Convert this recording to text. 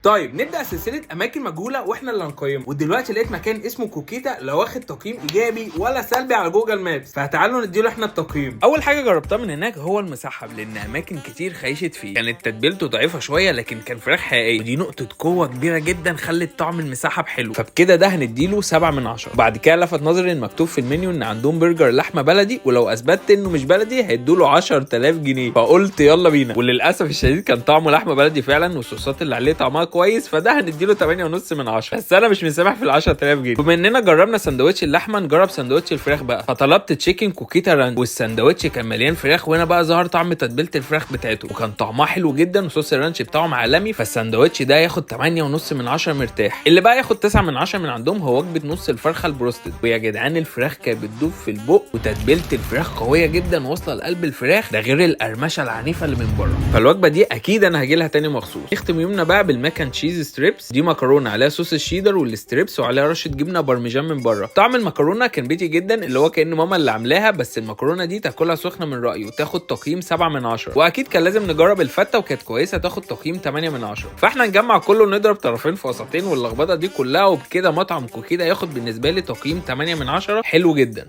طيب نبدا سلسلة اماكن مجهولة واحنا اللي هنقيمها. ودلوقتي لقيت مكان اسمه كوكيتا لا واخد تقييم ايجابي ولا سلبي على Google Maps، فتعالوا نديله احنا التقييم. اول حاجة جربتها من هناك هو المسحب، لان اماكن كتير خيشت فيه. كانت تتبيلته ضعيفة شوية لكن كان فراخ حقيقية، ودي نقطة قوة كبيرة جدا خلت طعم المسحب حلو، فبكده ده هنديله 7 من 10. بعد كده لفت نظري ان مكتوب في المنيو ان عندهم برجر لحمه بلدي، ولو اثبتت انه مش بلدي هيدوا له 10,000 جنيه، فقلت يلا بينا. وللاسف الشديد كان طعمه لحمه بلدي فعلا، والصوصات اللي عليه طعمها كويس، فده هنديله 8.5 من 10، بس انا مش مسامح في ال 10,000 جنيه. بما اننا جربنا سندوتش اللحمة نجرب سندوتش الفراخ بقى، فطلبت chicken كوكيتا ranch، والسندوتش كان مليان فراخ، وهنا بقى ظهر طعم تتبيله الفراخ بتاعته، وكان طعمها حلو جدا، وصوص ال ranch بتاعهم عالمي، فالسندوتش ده ياخد 8.5 من 10 مرتاح. اللي بقى ياخد 9 من 10 من عندهم هو وجبة نص الفرخه البروستد، ويا جدعان الفراخ كانت بتدوب في البق، وتتبيله الفراخ قوية جدا واصله لقلب الفراخ، ده غير القرمشه العنيفة اللي من بره. فالوجبه دي اكيد انا هاجي لها تاني مخصوص. نختم يومنا بقى بال mac and cheese strips، دي مكرونه عليها صوص الشيدر وال strips وعليها رشه جبنه بارميجان من بره. طعم المكرونه كان بيتي جدا، اللي هو كأن ماما اللي عاملاها، بس المكرونه دي تاكلها سخنة من رايي وتاخد تقييم 7 من 10. واكيد كان لازم نجرب الفته، وكانت كويسة تاخد تقييم 8 من 10. فاحنا نجمع كله ونضرب طرفين في وسطين واللخبطه دي كلها، وبكده مطعم كوكيدا ياخد بالنسبة لي تقييم 8 من 10، حلو جدا.